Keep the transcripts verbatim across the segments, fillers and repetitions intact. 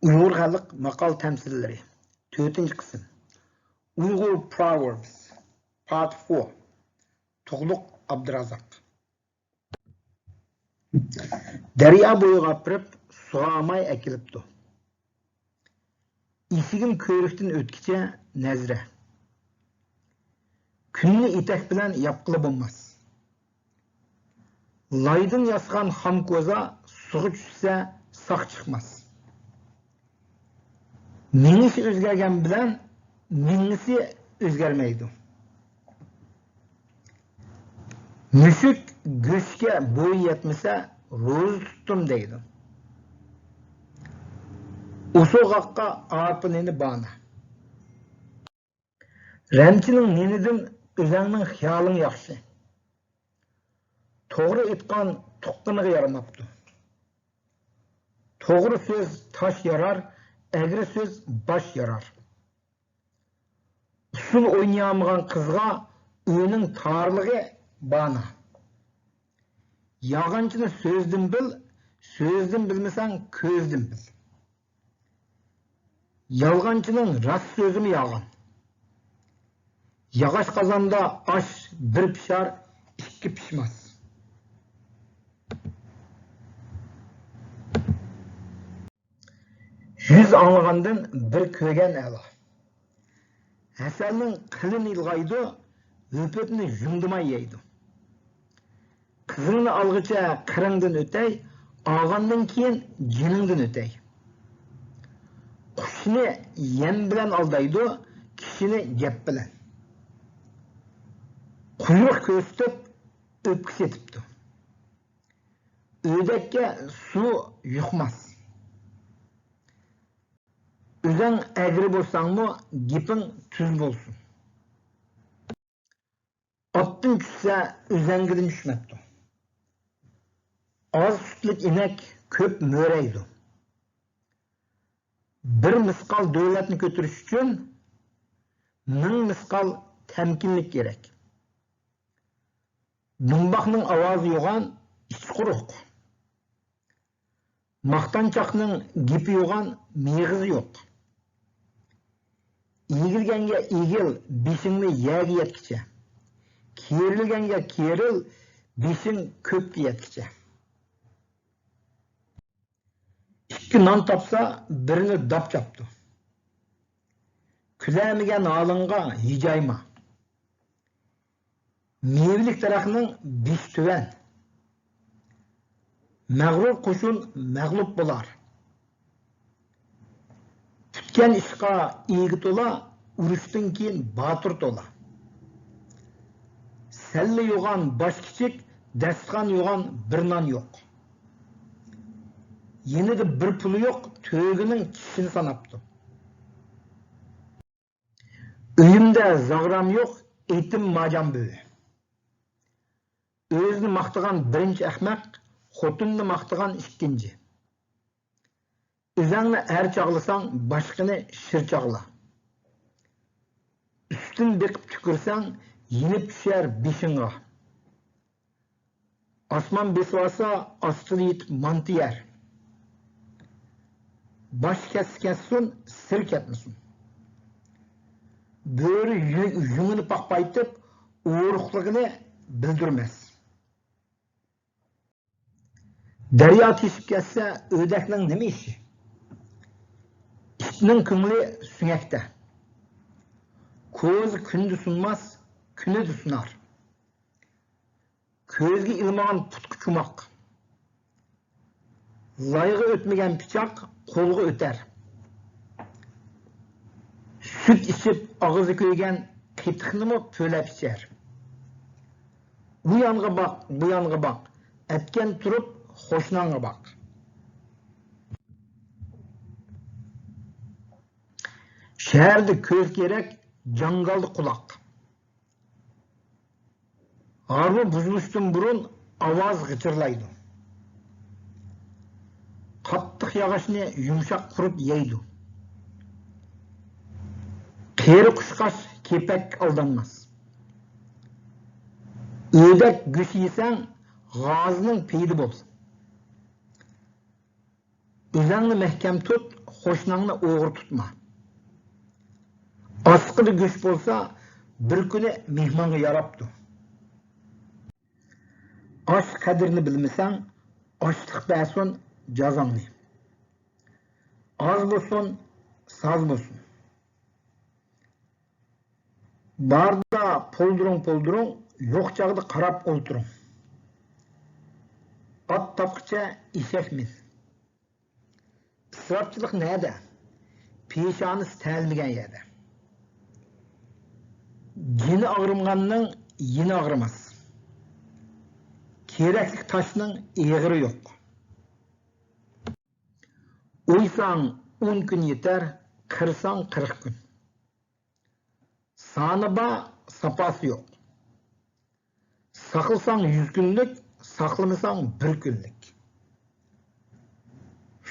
ئۇيغۇر خەلق ماقال تەمسىللىرى، تۆتىنچى قىسىم. Uyghur Proverbs, Part four. تۇغلۇق ئابدۇرازاق. دەريا بويىغا ئاپىرىپ، سۇغارماي ئەكېلىپتۇ. ئېسىگىم كۆۋرۈكتىن ئۆتكىچە نەزرە. كۈننى ئېتەك بىلەن ياپقىلى بولماس. لايدىن ياسىغان خام كوزا سۇغا چۈشسە ساق چىقماس. مېڭىشى ئۆزگەرگەن بىلەن مېڭىسى ئۆزگەرمەيدۇ. مۈشۈك گۆشكە بويى يەتمىسە، روزا تۇتتۇم دەيدۇ. ئوسۇغاققا ئارپا نېنى بانا. رەنچىنىڭ نېنىدىن ئۆزەڭنىڭ خىيالىڭ ياخشى. توغرا ئېيتقان تۇغقىنىغا يارىماپتۇ. توغرا سۆز تاش يارار، ئەگرى سۆز باش يارار. ئۇسسۇل ئوينىيالمىغان قىزغا ئۆينىڭ تارلىقى بانا. يالغانچىنى سۆزدىن بىل، سۆزدىن بىلمىسەڭ كۆزدىن بىل. يالغانچىنىڭ راست سۆزىمۇ يالغان. ياغاچ قازاندا ئاش بىر پىشار، ئىككى پىشماس. يۈز ئاڭلىغاندىن بىر كۆرگەن ئەلا. ھەسەلنىڭ قىلىنى ئىلغايدۇ، ھۆپۈپنى يۇمدىماي يەيدۇ. قىزىڭنى ئالغىچە قىرىڭدىن ئۆتەي، ئالغاندىن كېيىن جېنىڭدىن ئۆتەي. قۇشنى يەم بىلەن ئالدايدۇ، كىشىنى گەپ بىلەن. قۇيرۇق كۆرسىتىپ ئۆپكە سېتىپتۇ. ئۆدەككە سۇ يۇقماس. ئۆزەڭ ئەگرى بولساڭمۇ، گېپىڭ تۈز بولسۇن. ئاتتىن چۈشسە، ئۈزەڭگىدىن چۈشمەپتۇ. ئاز سۈتلۈك ئىنەك كۆپ مۆرەيدۇ. بىر مىسقال دۆلەتنى كۆتۈرۈش ئۈچۈن مىڭ مىسقال تەمكىنلىك كېرەك. دۇمباقنىڭ ئاۋازى يوغان، ئىچى قۇرۇق. ماختانچاقنىڭ گېپى يوغان، مېغىزى يوق. ئېگىلگەنگە ئېگىل، بېشىڭنى يەرگە يەتكىچە. كېرىلگەنگە كېرىل، بېشىڭ كۆككە يەتكىچە. ئىككى نان تاپسا، بىرىنى داپ چاپتۇ. كۈلەلمىگەن ھالىڭغا ھىجايما. مېۋىلىك دەرەخنىڭ بېشى تۆۋەن. مەغرۇر قوشۇن مەغلۇپ بولار. پۈتكەن ئىشقا ئىگە تولا، ئۇرۇشتىن كېيىن باتۇر تولا. سەللە يوغان باش كىچىك، دەستىخان يوغان بىر نان يوق. يېنىدا بىر پۇلى يوق، تۆگىنىڭ چىشىنى ساناپتۇ. ئۆيۈمدە زاغرام يوق، ئېتىم ماجان بۆۋى. ئۆزىنى ماختىغان بىرىنچى ئەخمەق، خوتۇننى ماختىغان ئىككىنچى. ئۆزەڭنى ئەر چاغلىساڭ، باشقىنى شىر چاغلا. ئۈستىن بېقىپ تۈكۈرسەڭ، يېنىپ چۈشەر بېشىڭغا. ئاسمان بېسىۋالسا، ئاستىدا يېتىپ مانتا يەر. باش كەتسە كەتسۇن، سىر كەتمىسۇن. بۆرە يۇ-، يۇڭىنى پاخپايتىپ، ئورۇقلۇقىنى بىلدۈرمەس. دەريا تېشىپ كەتسە، ئۆدەكنىڭ نېمە ئىشى؟ ئىتنىڭ كۆڭلى سۆڭەكتە. كوزا كۈندە سۇنماس، كۈنىدە سۇنار. كۆزگە ئىلمىغان پۇتقا چوماق. لايغا ئۆتمىگەن پىچاق قولغا ئۆتەر. سۈت ئىچىپ ئاغزى كۆيگەن قېتىقنىمۇ پۈۋلەپ ئىچەر. ئۇ يانغا باق، بۇ يانغا باق، ئەتكەن تۇرۇپ قوشناڭغا باق. شەھەردە كۆز كېرەك، جاڭگالدا قۇلاق. ھارۋا بۇزۇلۇشتىن بۇرۇن ئاۋاز غىچىرلايدۇ. قاتتىق ياغاچنى يۇمشاق قۇرۇت يەيدۇ. قېرى قۇشقاچ كېپەككە ئالدانماس. ئۆدەك گۆشى يېسەڭ، غازىنىڭ پېيىدە بول. ئۆزەڭنى مەھكەم تۇت، قوشناڭنى ئوغرى تۇتما. ئاسىقىدا گۆش بولسا، بىر كۈنى مېھمانغا ياراپتۇ. ئاش قەدرىنى بىلمىسەڭ، ئاشلىق بەرسۇن جازاڭنى. ئاز بولسۇن، ساز بولسۇن. باردا پولدۇرۇڭ، پولدۇرۇڭ، يوق چاغدا قاراپ ئولتۇرۇڭ. ئات تاپقىچە ئېشەك مىن. ئىسراپچىلىق نەدە؟ پېشانىسى تەلمىگەن يەردە. جېنى ئاغرىمىغاننىڭ يېنى ئاغرىماس. كېرەكلىك تاشنىڭ ئېغىرى يوق. ئويساڭ ئون كۈن يېتەر، قىرساڭ قىرىق كۈن. سانى بار، ساپاسى يوق. ساقلىساڭ يۈز كۈنلۈك، ساقلىمىساڭ بىر كۈنلۈك.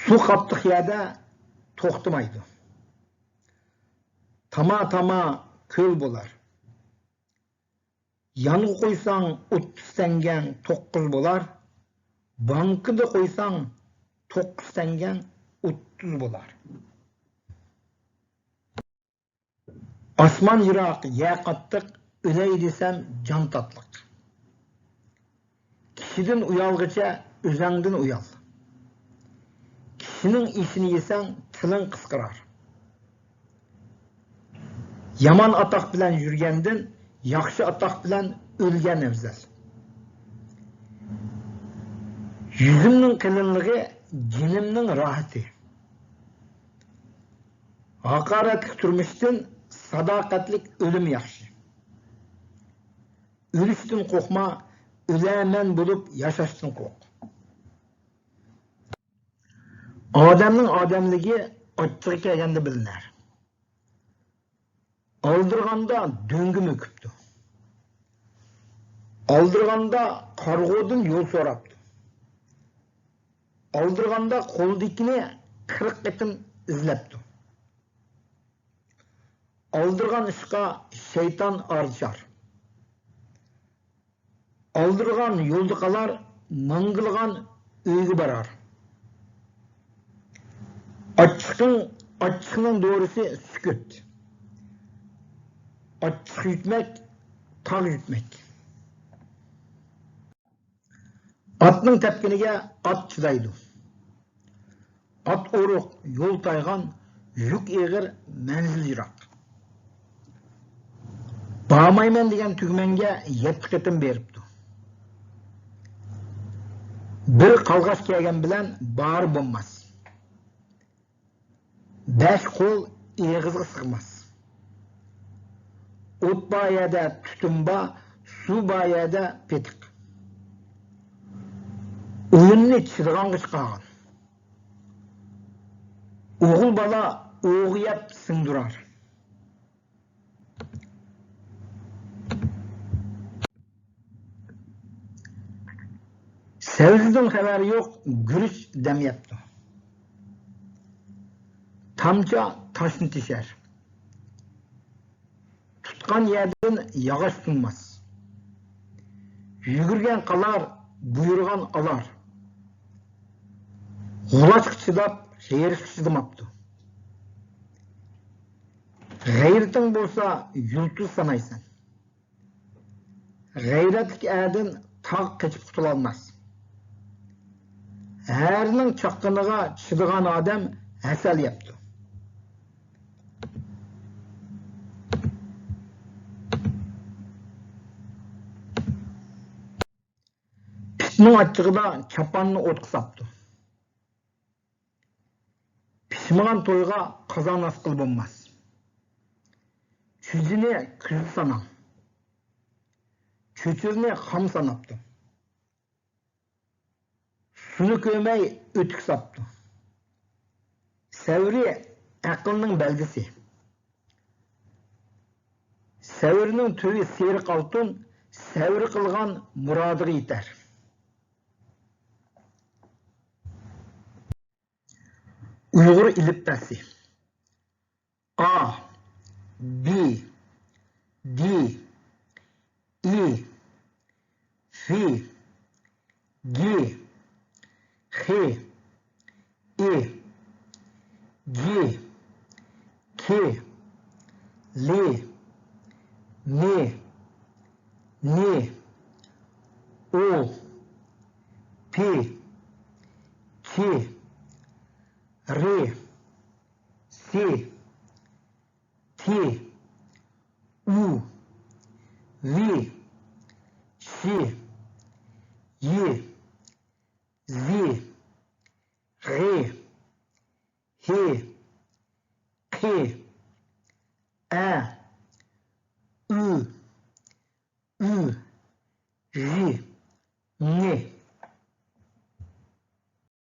سۇ قاتتىق يەردە توختىمايدۇ. تاما تاما كۆل بولار. يانغا قويساڭ ئوتتۇز تەڭگەڭ توققۇز بولار. بانكىدا قويساڭ توققۇز تەڭگەڭ ئوتتۇز بولار. ئاسمان يىراق، يەر قاتتىق، ئۆلەي دېسەم جان تاتلىق. كىشىدىن ئۇيالغىچە ئۆزەڭدىن ئۇيال. كىشىنىڭ ئېشىنى يېسەڭ تىلىڭ قىسقىرار. يامان ئاتاق بىلەن يۈرگەندىن ياخشى ئاتاق بىلەن ئۆلگەن ئەۋزەل. يۈزۈمنىڭ قېلىنلىقى جېنىمنىڭ راھىتى. ھاقارەتلىك تۇرمۇشتىن ساداقەتلىك ئۆلۈم ياخشى. ئۆلۈشتىن قورقما، ئۆلەرمەن بولۇپ ياشاشتىن قورق. ئادەمنىڭ ئادەملىكى ئاچچىقى كەلگەندە بىلىنەر. ئالدىرىغاندا دۆڭگە مۆكۈپتۇ. ئالدىرىغاندا قارىغۇدىن يول سوراپتۇ. ئالدىرىغاندا قولدىكىنى قىرىق قېتىم ئىزلەپتۇ. ئالدىرىغان ئىشقا شەيتان ئارىلىشار. ئالدىرىغان يولدا قالار، ماڭغىلىغان ئۆيگە بارار. ئاچچىقىڭ، ئاچچىقنىڭ دورىسى سۈكۈت. ئاچچىق يۇتماق، تاغ يۇتماق. ئاتنىڭ تەپكىنىگە ئات چىدايدۇ. ئات ئورۇق، يول تايغان، يۈك ئېغىر، مەنزىل يىراق. بارمايمەن دېگەن تۈگمەنگە يەتتە قېتىم بېرىپتۇ. بىر قالغاچ كەلگەن بىلەن بارى بولماس. بەش قول ئېغىزغا سىغماس. ئوت بار يەردە تۈتۈن بار، سۇ بار يەردە پېتىق. ئويۇننى چىدىغانغا چىقارغىن. ئوغۇل بالا ئوغۇ يەپ سىڭدۈرەر. سەۋزىدىن خەۋەر يوق، گۈرۈچ دەم يەپتۇ. تامچا تاشنى تېشەر. تۇتقان يەردىن ياغاچ تۇنماس. يۈگۈرگەن قالار، بۇيرۇغان ئالار. غۇلاچقا چىداپ، غېرىققا چىدىماپتۇ. غەيرىتىڭ بولسا، يۇلتۇز سانايسەن. غەيرەتلىك ئەردىن تاغ قېچىپ قۇتۇلالماس. ھەرىنىڭ چاققىنىغا چىدىغان ئادەم ھەسەل يەپتۇ. ئىتنىڭ ئاچچىقىدا چاپاننى ئوتقا ساپتۇ. پىشمىغان تويغا قازان ئاسقىلى بولماس. چۈجىنى كۈزدە ساناڭ. چۆچۈرىنى خام ساناپتۇ. سۇنى كۆرمەي ئۆتۈك ساپتۇ. سەۋرى ئەقىلنىڭ بەلگىسى. سەۋرنىڭ تۈۋى سېرىق ئالتۇن، سەۋر قىلغان مۇرادىغا يېتەر. ئۇيغۇر ئېلىپبەسى. ئا، بى، دى، ئى، فى، گى، خى، ئى، جى، ھى، لى، مى، نى، ئۇ، پى، كى، رى، سى، تى، ئۇ، ۋى، شى، يى، زى، غى، ھى، قى، ئە،